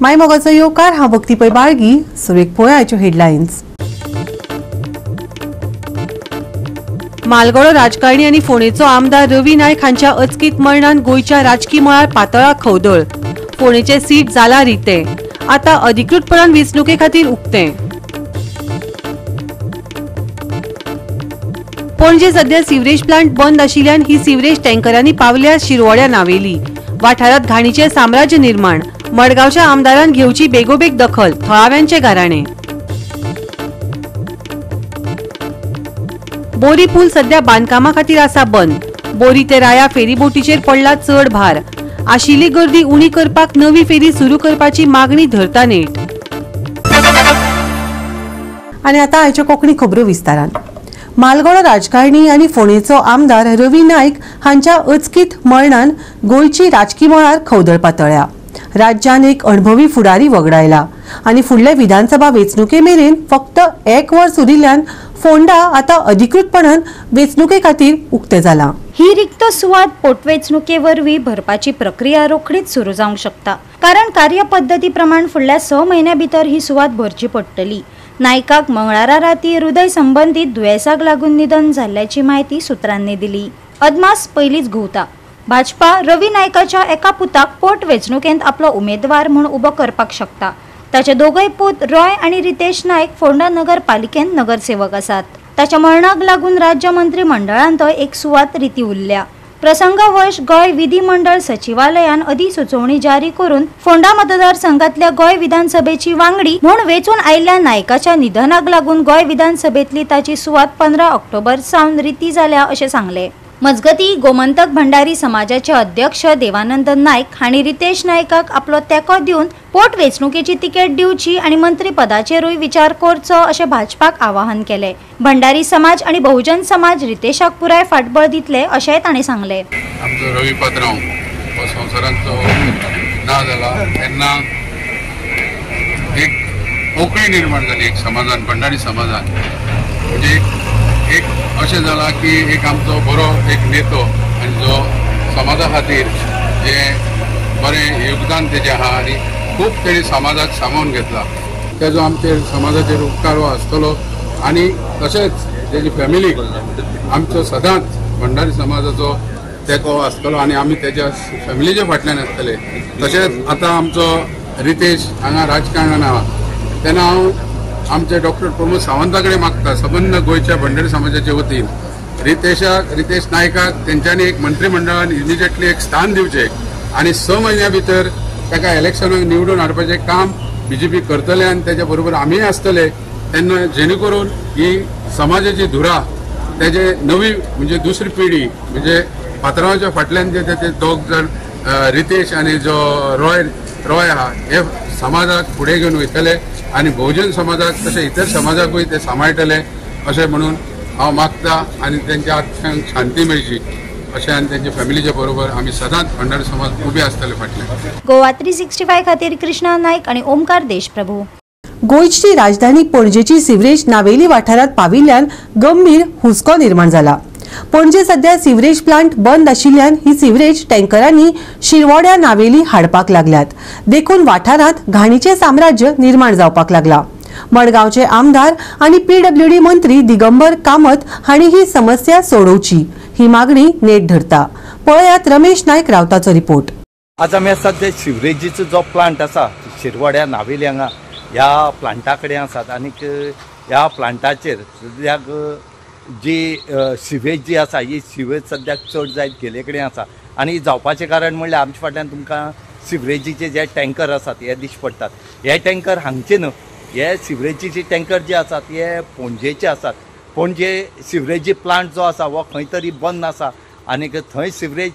माय मोगाचो येवकार. हांव भक्ती पै बाळगी. सुरवेक पळोवया आयच्यो हेडलायन्स. मालगडो राजकारणी आनी फोंडेचो आमदार रवी नायक हांच्या अचकीत मरणान गोंयच्या राजकी मळार पातळा खवदळ. फोंडेचे सीट जाला रिते, आता अधिकृतपणान वेंचणुके खातीर उक्ते. पणजे सध्या सिवरेज प्लांट बंद आशिल्ल्यान ही सिवरेज टँकरांनी पावल्या शिरवड्या नावेली वाठारांत घाणीचें साम्राज्य निर्माण. मडगांवच्या आमदारान घेवची बेगोबेग दखल, थळाव्यांचे गाराणे. बोरी पूल सध्या बांदकामा खातीर आसा बंद. बोरी ते राया फेरीबोटीचेर पडला चड भार. आशिल्ली गर्दी उणी करपाक नवी फेरी सुरू करपाची मागणी धरता नेट. आनी आतां आयच्यो कोंकणी खबरो विस्तारान. मालगडो राजकारणी आनी फोंडेचो आमदार रवी नायक हांच्या अचकीत मरणान गोंयची राजकी मळार खवदळ पातळ्या. राज्यान एक अणभवी फुडारी वगडायला आनी फुडले विधानसभा वेंचणुके मेरेन फक्त एक वर्स उरिल्ल्यान फोंडा आतां अधिकृतपणान वेंचणुके खातीर उक्तें जालां. ही रिक्त सुवात पोटवेंचणुके वरवीं भरपाची प्रक्रिया रोखडीच सुरू जावंक शकता, कारण कार्यपद्दती प्रमाण फुडल्या 6 म्हयन्यां भितर ही सुवात भरची पडटली. नायकाक मंगळारा राती हृदय संबंदीत दुयेंसाक लागून निधन जाल्ल्याची म्हायती सुत्रांनी दिली. अदमास पयलींच घुंवता. भाजपा रवी नायकाच्या एका पुताक पोटवेंचणुकेंत आपलो उमेदवार म्हूण उबो करपाक शकता. ताचे दोगय पूत रॉय आनी रितेश नायक फोंडा नगरपालिकेंत नगरसेवक आसात. ताच्या मरणाक लागून राज्य मंत्रिमंडळांतय एक सुवात रिती उरल्या. प्रसंगावश गोंय विधिमंडळ सचिवालयान अधिसुचोवणी जारी करून फोंडा मतदारसंघातल्या गोंय विधानसभेची वांगडी म्हूण वेंचून आयिल्ल्या नायकाच्या निधनाक लागून गोंय विधानसभेतली ताची सुवात 15 ऑक्टोबर सावन रिती जाल्या अशें सांगलें. मजगती गोमंतक भंडारी समाजाचे अध्यक्ष देवानंद नायक हांणी रितेश नायकाक आपलो तेंको दिवन पोटवेंचणुकेची तिकेट दिवची आनी मंत्रीपदाचेरूय विचार करचो अशें भाजपाक आवाहन केलें. भंडारी समाज आनी बहुजन समाज रितेशाक पुराय फाटबळ दितले अशेंय तांणी सांगलें. आमचो रवी पात्रांव हो संवसारांचो ना जाला तेन्ना एक पोकळी निर्माण जाली एक समाजान, भंडारी समाजान. म्हणजे एक अशें जालां की एक आमचो बरो एक नेतो आनी जो समाजा खातीर जें बरें योगदान तेजें आहा आनी खूब तेणी समाजाक सामावून घेतला, तेजो आमचेर समाजाचेर उपकार हो आसतलो. आनी तशेंच तेजी फॅमिलीक आमचो सदांच भंडारी समाजाचो तेंको आसतलो आनी आमी तेज्या फॅमिलीच्या फाटल्यान आसतले. तशेंच आतां आमचो रितेश हांगा राजकारणान आहा तेन्ना हांव आमचे डॉक्टर प्रमोद सावंता कडेन मागता सबंद गोंयच्या भंडारी समाजाचे वतीन रितेश नायकाक तेंच्यांनी एक मंत्रिमंडळान इमिजिएटली एक स्थान दिवचें आनी 6 म्हयन्या भितर ताका इलेक्शनाक निवडून हाडपाचें काम बीजेपी करतले आनी तेच्या बरोबर आमीय आसतले. तेन्ना जेणे करून ही समाजाची धुरा तेजे नवी म्हणजे दुसरी पिढी म्हणजे पात्रांवाच्या फाटल्यान जे ते दोग जाण रितेश आनी जो रॉय आहा हे समाजाक फुडें घेवन वयतले आनी बहुजन समाजाक तशें इतर समाजाकूय ते सांबाळटले अशें म्हणून हांव मागता आनी तेंच्या आत्म्यांक शांती मेळची अशें आनी तेंच्या फॅमिलीच्या बरोबर आमी सदांच भंडारी समाज उबे आसतले फाटल्यान. गोवा 365 खातीर कृष्णा नायक आनी ओमकार देशप्रभू. गोंयची राजधानी पणजेची सिवरेज नावेली वाठारांत पाविल्ल्यान गंभीर हुस्को निर्माण जाला. पणजे सध्या सिवरेज प्लांट बंद आशिल्ल्यान ही सिवरेज टँकरांनी शिरवड्या नावेली हाडपाक लागल्यात, देखून वाठारांत घाणीचें साम्राज्य निर्माण जावपाक लागला. मडगांवचे आमदार आनी पीडब्ल्यूडी मंत्री दिगंबर कामत हांणी ही समस्या सोडोवची ही मागणी नेट धरता. पळयात रमेश नायक रावताचो रिपोर्ट. आज आमी आसात जे सिवरेजीचो जो प्लांट आसा शिरवड्या नावेली हांगा ह्या प्लांटा कडेन आसात आनीक ह्या प्लांटाचेर सद्याक जी सिवेज जी आसा ही सिवेज सद्याक चड जायत गेले कडेन आसा आनी जावपाचें कारण म्हणल्यार आमच्या फाटल्यान तुमकां सिवरेजीचे जे टँकर आसात हे दिश्टी पडटात. हे टँकर हांगचे न्हू, हे सिवरेजीचे टँकर जे आसात हे पणजेचे आसात. पणजे सिवरेजी प्लांट जो आसा हो खंय तरी बंद आसा आनीक थंय सिवरेज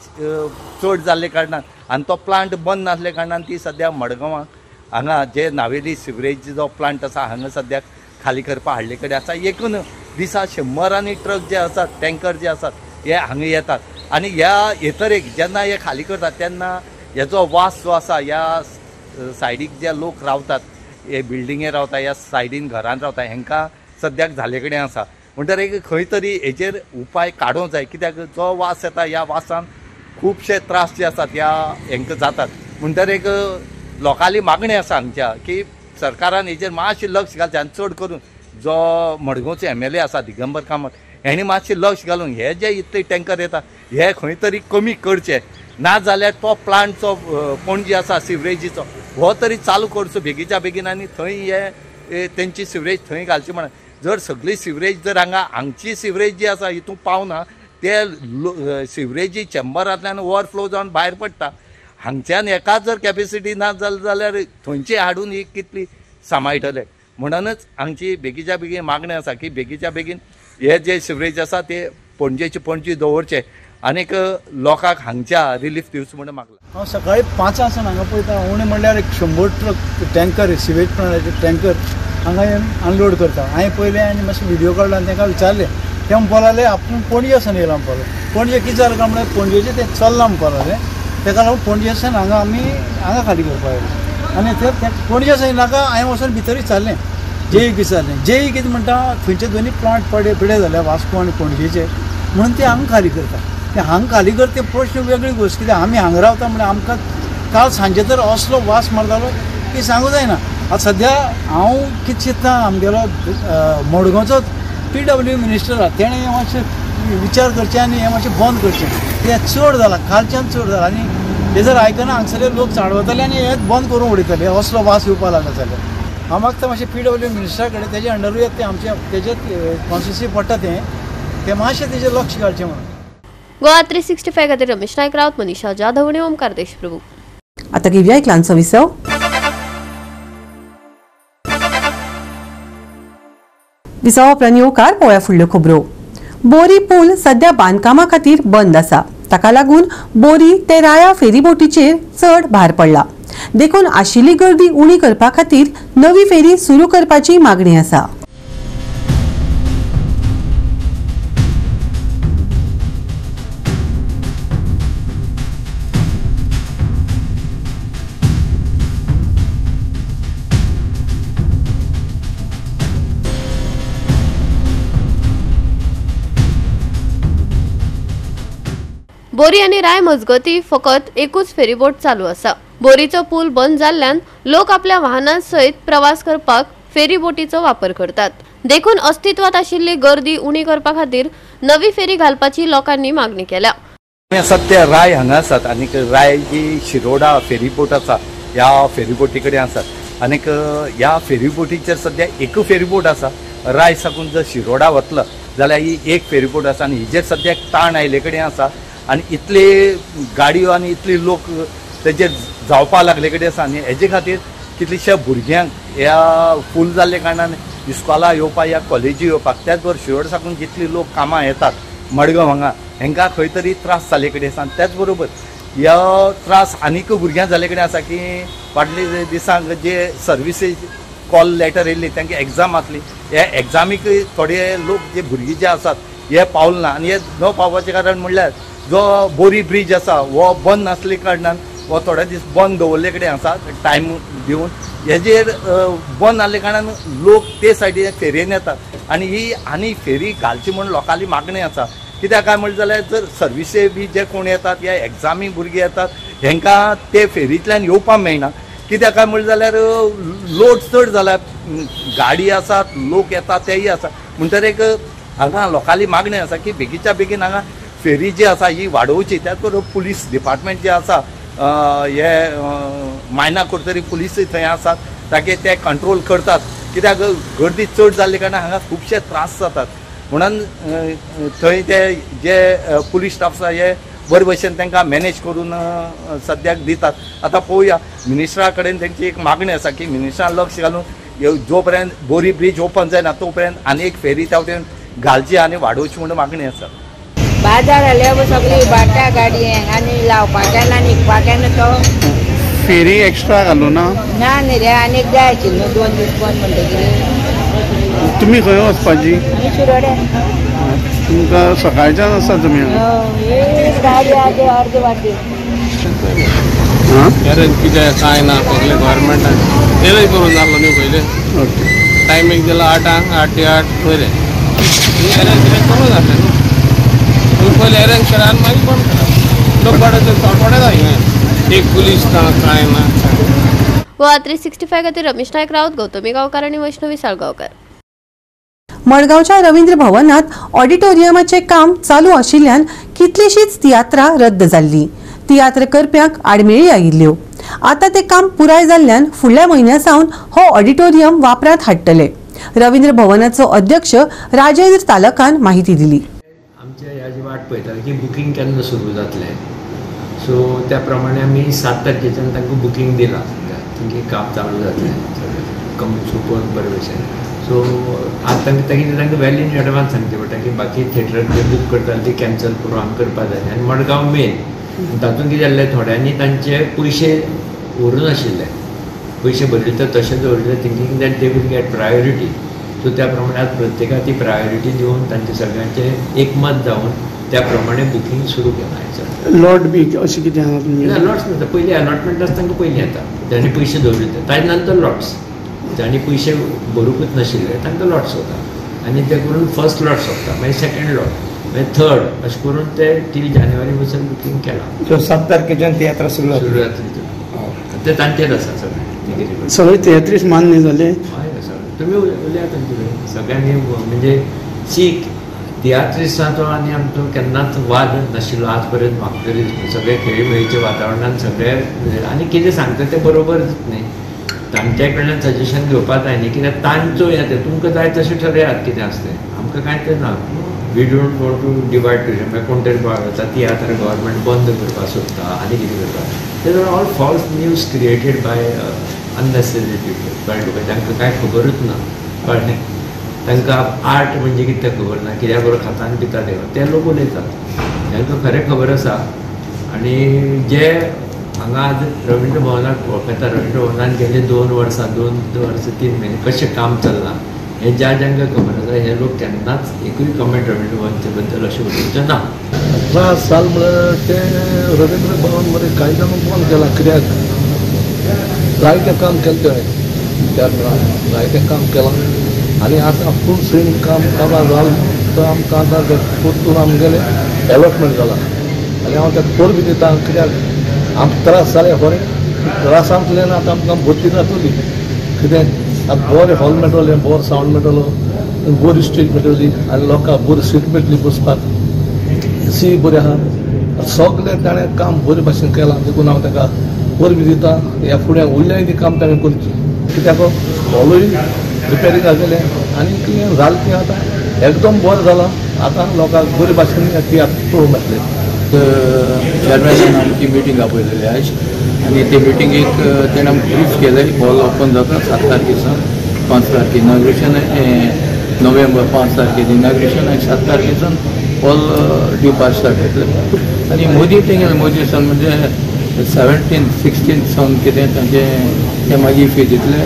चड जाल्ले कारणान आनी तो प्लांट बंद नासले कारणान ती सद्या मडगांवाक हांगा जे नावेली सिवरेज जो प्लांट आसा हांगा सद्याक खाली करपाक हाडले कडेन आसा. एकूण दिसा शंबरांनी ट्रक जे आसात टँकर जे आसात हे हांगा येतात आनी ह्या येतरेक जेन्ना हे खाली करतात तेन्ना हेजो वास जो आसा ह्या सायडीक जे लोक रावतात हे बिल्डिंगे रावता ह्या सायडीन घरान रावता हेंकां सद्याक जाल्ले कडेन आसा. म्हणटर एक खंय तरी हेजेर उपाय काडूंक जाय, कित्याक जो वास येता ह्या वासान खुबशे त्रास जे आसात ह्या हेंकां जातात. म्हणटर एक लोकांली मागणी आसा हांगच्या की सरकारान हेजेर मातशें लक्ष घालचें आनी चड करून जो मडगांवचो MLA आसा दिगंबर कामत हेणी मातशें लक्ष घालून हे जे इतले टँकर येता हे खंय तरी कमी करचे, ना जाल्यार तो प्लांटचो पणजी आसा सिवरेजीचो हो तरी चालू करचो बेगीच्या बेगीन आनी थंय हे तेंची सिवरेज थंय घालची म्हणून. जर सगळी सिवरेज जर हांगा हांगची सिवरेज जी आसा हितून पावना ते सिवरेजी चेंबरांतल्यान ओवरफ्लो जावन भायर पडटा. हांगच्यान एकाच जर कॅपेसिटी ना जाली जाल्यार थंयची हाडून ही कितली सांबाळटले. म्हणूनच हांगची बेगीच्या बेगीन मागणी आसा की बेगीच्या बेगीन हे जे सिवरेज आसा ते पणजेचे पणजी दवरचे आनीक लोकांक हांगच्या रिलीफ दिवचो म्हणून मागला. हांव सकाळी 5 सावन हांगा पळयता, उणें म्हणल्यार 100 ट्रक टँकर सिवेज प्रणालीचे टँकर हांगा येवन अनलोड करता. हांवें पयलें आनी मातशें व्हिडियो काडलो आनी तांकां विचारलें, ते म्हणपाक लागले आपूण पणजे सावन येयला म्हणपाक लागले. पणजे कितें जालें काय म्हणल्यार पणजेचें तें चल्लां म्हणपाक लागलें, ताका लागून पणजे सावन हांगा आमी हांगा खाली करपाक आयले. आनी ते पणजे सावन नाका हांवें वचून भितर विचारलें, जेईक विचारलें, जेई कितें म्हणटा थंयचे दोनी प्लांट पिडे जाल्या वास्को आनी पणजेचे, म्हणून ते हांगा खाली करता. ते हांगा खाली करता ते प्रश्न वेगळी गोश्ट, कित्याक आमी हांगा रावता म्हणल्यार आमकां काल सांजे तर असलो वास मारतालो की सांगू जायना. आतां सद्या हांव कितें चिंत्ता, आमगेलो मडगांवचो PW minister आसा तेणें हें मातशें विचार करचें आनी हें मातशें बंद करचें. तें चड जालां, कालच्यान चड जालां आनी हें जर आयकना हांगसरले लोक चाळवतले आनी हें बंद करून उडयतले, असलो वास येवपाक लागला जाल्यार. हांव मागता मातशें PW मिनिस्टरा कडेन, तेजे अंडरूय तें आमचें तेजेच कॉन्स्टिट्युन्सी पडटा तें, तें मातशें तेजेर लक्ष घालचें म्हणून. गोवा 365 खातीर रमेश नायक रावत, मनीषा जाधव आनी ओमकार देशप्रभू. आतां घेवया एक ल्हानसो विसव. विसवा उपरांत येवकार पळोवया फुडल्यो खबरो. बोरी पूल सध्या बांदकामा खातीर बंद आसा, ताका लागून बोरी ते राया फेरीबोटीचेर चड भार पडला. देखून आशिल्ली गर्दी उणी करपा खातीर नवी फेरी सुरू करपाची मागणी आसा. बोरी आनी राय मजगती फकत एकूच फेरीबोट चालू आसा. बोरीचो पूल बंद जाल्ल्यान लोक आपल्या वाहनां सयत प्रवास करपाक फेरीबोटीचो वापर करतात. देखून अस्तित्वात आशिल्ली गर्दी उणी करपा खातीर नवी फेरी घालपाची लोकांनी मागणी केल्या. सत्य राय हांगा आसात आनी राय जी शिरोडा फेरीबोट आसा ह्या फेरीबोटी कडेन आसात आनीक ह्या फेरीबोटीचेर सद्या एकूच फेरीबोट आसा. राय साकून जर शिरोडा वतलो जाल्यार ही एक फेरीबोट आसा आनी हिजेर सद्याक ताण आयिल्ले कडेन आसा आनी इतले गाडयो आनी इतले लोक तेजेर जावपाक लागले कडेन आसा आनी हेजे खातीर कितलेशा भुरग्यांक ह्या फूल जाल्ले कारणान इस्कॉला येवपाक या कॉलेजी येवपाक, त्याच बरोबर शिरोड साकून जितले लोक कामां येतात मडगांव हांगा हेंकां खंय तरी त्रास जाल्ले कडेन आसा. आनी त्याच बरोबर ह्या त्रास आनीक भुरग्यांक जाल्ले कडेन आसा की फाटले दिसांक जे सर्विसीज कॉल लेटर येयल्ली तांकां एग्जाम आसली, ह्या एग्जामीक थोडे लोक जे भुरगीं जे आसात हे पावले ना आनी हे न पावपाचें कारण म्हणल्यार जो बोरी ब्रीज आसा हो बंद नासले कारणान हो थोडे दीस बंद दवरले कडेन आसा टायम दिवन हेजेर बंद आहले कारणान लोक ते सायडीन फेरयेन येतात आनी ही आनी फेरी घालची म्हूण लोकांली मागणी आसा. कित्याक काय म्हणलें जाल्यार जर सर्विसे बी जे कोण येतात या एग्जामी भुरगीं येतात हेंकां ते फेरींतल्यान येवपाक मेळना. कित्याक काय म्हणलें जाल्यार लोड चड जाला, गाडी आसात, लोक येतात तेय आसा, म्हणटकीर एक हांगा लोकांली मागणी आसा की बेगीच्या बेगीन हांगा फेरी जी आसा ही वाडोवची. त्याच बरोबर पुलीस डिपार्टमेंट जे आसा हे मायना कुडतरी पुलीस थंय आसात ताके ते कंट्रोल करतात. कित्याक गर्दी चड जाल्ले कारणान हांगा खुबशे त्रास जातात म्हणून थंय ते जे पुलीस स्टाफ आसा हे बरे भशेन तांकां मॅनेज करून सद्याक दितात. आतां पळोवया मिनिस्टरा कडेन तेंची एक मागणी आसा की मिनिस्टरान लक्ष घालून जो पर्यंत बोरी ब्रीज ओपन जायना तो पर्यंत आनी एक फेरी त्या वटेन घालची आनी वाडोवची म्हणून मागणी आसा. बाजार आल्यावर सगळी बाटा गाडी आनी लावपाक ना निघपाक ना तो फेरी एक्स्ट्रा घालू ना ना न्ही रे आनी जाय आशिल्लो 2 दीस बंद म्हणटकीर. तुमी खंय वचपाची? शिरोड्या. तुमकां सकाळच्यान आसा तुमी? गाडी आसा अर्दे वाटेर. अरेंज कितें कांय ना सगळें गव्हर्मेंटान अरेंज करून जाल्लो न्हू पयलीं. टायमींग दिला 8 8 ते 8 वयलें अरेंज कितें करूं जालें न्हू. तुमी पयलीं अरेंज करा आनी मागीर बंद करा. लोक थोडे थोडे जाय एक पुलीस ना कांय ना. गोवा 365 खातीर रमेश नायक राऊत, गौतमी गांवकार आनी वैष्णवी साळगांवकार. मडगांवच्या रवींद्र भवनात ऑडिटोरियमाचे काम चालू आशिल्ल्यान कितलीशीच तियात्रां रद्द जाल्ली. तियात्र करप्यांक आडमेळी आयिल्ल्यो. आतां ते काम पुराय जाल्ल्यान फुडल्या म्हयन्या सावन हो ऑडिटोरियम वापरांत हाडटले. रवींद्र भवनाचो अध्यक्ष राजेंद्र तालकान माहिती दिली. आमच्या ह्याची वाट पळयताले की बुकींग केन्ना सुरू जातलें, सो त्या प्रमाणे आमी 7 तारखेच्यान तांकां बुकींग दिलां की काम चालू जातलें कम सोंपोवन बरे भशेन. सो आतां तांकां तांकां वेल इन एडवान्स सांगचें पडटा की बाकी थिएटर जे बूक करताले ते कॅन्सल करून आमी करपा जाय. आनी मडगांव मेन तातूंत कितें जाल्लें, थोड्यांनी तांचे पयशे व्हरूं नाशिल्ले, पयशे भरले तर तशें दवरिल्ले thinking that they will get priority. So त्या प्रमाणे आज प्रत्येकाक ती प्रायोरिटी दिवन तांचे सगळ्यांचें एकमत जावन त्या प्रमाणे बुकींग सुरू केलां. लॉट बी अशें कितें आसा? ना, लॉट्स नासता. पयलीं अलॉटमेंट आसता तांकां पयलीं येता, जांणी पयशे दवरिल्ले ताजे नंतर लॉट्स, जांणी पयशे भरूंकूच नाशिल्ले तांकां लॉट्स वता आनी ते करून फर्स्ट लॉट सोंपता, मागीर सेकंड लॉट, मागीर थर्ड, अशें करून ते टील जानेवारी पासून बुकींग केलां. 7 तारखेच्यान तियात्रां सुरू जातली, ते तांचेर आसा सगळें. सगळे तियात्रीस मान्य जाले? हय, सगळें. तुमी उलयात तांचे कडेन सगळ्यांनी, म्हणजे सी तियात्रिस्तांचो आनी आमचो केन्नाच वाद नाशिल्लो आज पर्यंत. म्हाका तरी सगळे खेळीमेळीच्या वातावरणान सगळे आनी कितें सांगता तें बरोबरच न्ही, तांच्या कडल्यान सजेशन घेवपाक जाय न्ही, कित्याक तांचो हें तें तुमकां जाय तशें ठरयात कितें आसा तें, आमकां कांय तें ना. We don't want to divide to मागीर कोण तरी वता तियात्र गव्हर्मेंट बंद करपाक सोदता आनी कितें करपाक. They are all false news created by unnecessary people. कळ्ळें तुका, तांकां कांय खबरूच ना, कळ्ळें तांकां आर्ट म्हणजे कितें तें खबर ना, कित्या बरोबर खाता आनी पिता ते लोक उलयतात, तांकां खरें खबर आसा. आनी जे हांगा आज रवींद्र भवनाक वळखता, रवींद्र भवनान गेले 2 वर्सां 2 वर्सां 3 म्हयने कशें काम चल्लां हें ज्या जांकां खबर आसा, हे लोक केन्नाच एकूय कमेंट रवींद्र भवनचे बद्दल अशें उलोवचें ना. त्रास जाल म्हळ्यार तें रवींद्र भवन मरे कांय जाण बंद केलां, कित्याक जायतें काम केलें तेणें त्या वेळार, जायतें काम केलां आनी आतां फूल स्विंग काम काबार जालें तर आमकां आतां परतून आमगेलें एलॉटमेंट जालां आनी हांव ताका परबी दिता, कित्याक आमकां त्रास जाले खरें, त्रासांतल्यान आतां आमकां भरती जातली. कितें आतां बरें हॉल मेळटलें, बरो सावंड मेळटलो, बरी स्टेज मेळटली आनी लोकांक बरी सीट मेळटली बसपाक, सी बरी आसा. सगळें ताणें काम बरे भाशेन केलां, देखून हांव ताका परबी दिता. ह्या फुडें उरल्याय ती काम ताणें करची, कित्याक हॉलूय रिपेरींग आसलें आनी कितें जालें तें आतां एकदम बरें जालां, आतां लोकांक बरे भाशेन तियात्र पळोवंक मेळटलें. चेअरमॅनान आमची मिटींग आपयलेली आयज आनी ते मिटिंगेक तेणें आमकां ब्रीफ केलें. हॉल ओपन जाता 7 तारखे सावन 5 तारखे इनाग्रेशन, नोव्हेंबर 5 तारखेर इनाग्रेशन आनी 7 तारखे सावन हॉल दिवपाक स्टार्ट जातलें. आनी मोदी तेंगेले मोदी सावन म्हणजे 17, 16 सावन कितें तांचें ते मागीर फी दितले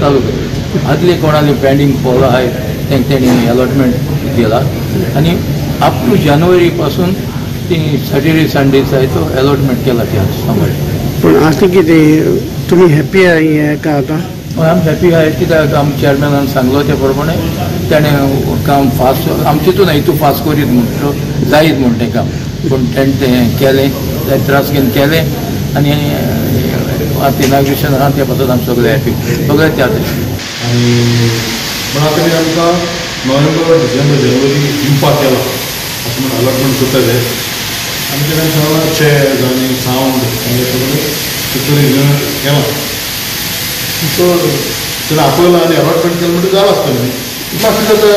चालू करतले. आदले कोणाले पेंडींग हॉल आहाय तेंकां तेणी अलॉटमेंट दिला आनी अप टू जानेवारी पासून ती सॅटर्डे संडे जाय तो अलॉटमेंट केला त्या सांबाळ. पूण आतां कितें तुमी हॅपी आहाय हेका आतां? आमी हॅपी आहाय, कित्याक आम चेअरमॅनान सांगलो त्या प्रमाणे तेणें काम फास्ट, आमचें हितून हितू फास्ट करीत म्हण जायत म्हण तें काम, पूण तेणें तें केलें, ते त्रास घेवन केलें आनी आतां इनाग्रेशन आहा त्या पासून आमी सगळे हॅपी, सगळे त्या. आनी पूण आतां आमकां नोव्हेंबर, डिसेंबर, जानेवारी दिवपाक केलां अशें म्हण अलॉटमेंट करतले. आनी तेणें सांगलां चेर्स आनी सावंड आनी सगळें तितून केलां. सो तेणें आपयलां आनी अलॉटमेंट केलें म्हणटकीर जालां आसतलें न्ही. इतलें कितें जाता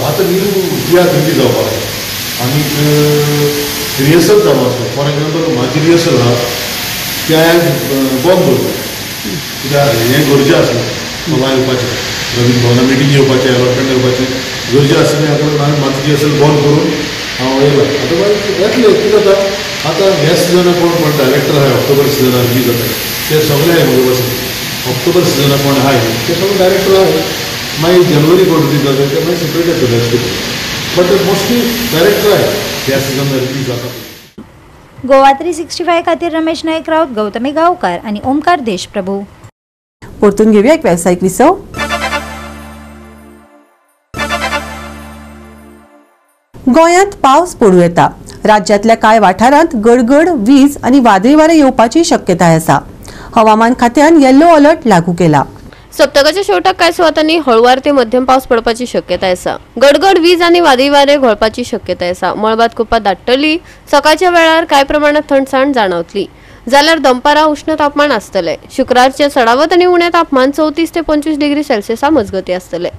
आतां न्यू तियात्र रिलीज जावपाक जाय आनीक रिहर्सल चालू आसता. फॉर एग्जाम्पल म्हाजी रिहर्सल आहा ती हांवें बंद दवरली, कित्याक हें गरजें आसलें मला येवपाचें, रवींद्र भवना मिटींग येवपाचें, अलॉटमेंट येवपाचें गरजें आसलें. आतां हांवें म्हाजी रिहर्सल बंद करून हांव येयलां. आतां मागीर येतलें कितें जाता आतां ह्या सिजनाक कोण कोण डायरेक्टर आहाय, ऑक्टोबर सिजनार रिलीज जाता ते सगळे आहाय म्हजे पासून. ऑक्टोबर सिजनाक कोण आहाय ते सगळे डायरेक्टर आहाय, मागीर जानेवारी कोण रिलीज जाता ते मागीर सेपरेट येतले अशें कितें, बट मोस्टली डायरेक्टर आहाय ह्या सिजनार रिलीज जाता. गोवा 365 खातीर रमेश नायक राऊत, गौतमी गांवकार आनी ओमकार देशप्रभू. परतून घेऊया एक व्यावसायिक विसव. गोंयांत पावस पडूं येता. राज्यांतल्या कांय वाठारांत गडगड, वीज आनी वादळी वारें येवपाची शक्यताय आसा. हवामान खात्यान येलो अलर्ट लागू केला. सप्तकाच्या शेवटाक कांय सुवातांनी हळुवार ते मध्यम पावस पडपाची शक्यताय आसा. गडगड वीज आनी वादळी वारे घोळपाची शक्यताय आसा. मळबात कुपां दाट्टली. सकाळच्या वेळार कांय प्रमाणात थंडसाण जाणवतली जाल्यार दनपारां उश्ण तापमान आसतलें. शुक्रारचें चडावत आनी उणें तापमान 34 ते 25 डिग्री सेल्सियसा मजगतीं आसतलें.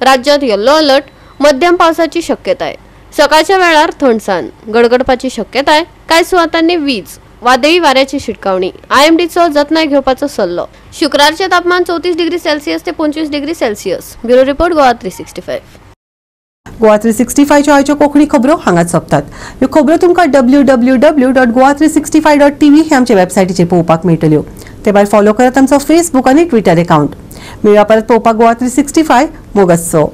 राज्यांत येल्लो अलर्ट, मध्यम पावसाची शक्यताय. सकाळच्या वेळार थंडसाण, गडगडपाची शक्यताय. कांय सुवातांनी वीज, वादळी वाऱ्याची शिटकावणी. आयएमडीचो जतनाय घेवपाचो सल्लो. शुक्रारचें तापमान 34 डिग्री सेल्सियस ते 25 degree Celsius. Bureau report, Goa 365. Goa 365च्यो आयच्यो कोंकणी खबरो हांगाच सोंपतात. ह्यो खबरो तुमकां www.goa365.tv हे आमचे वेबसायटीचेर पळोवपाक मेळटल्यो. ते भायर फॉलो करात आमचो फेसबूक आनी ट्विटर अकाउंट. मेळया परत पळोवपाक गोवा 365. मोगासो.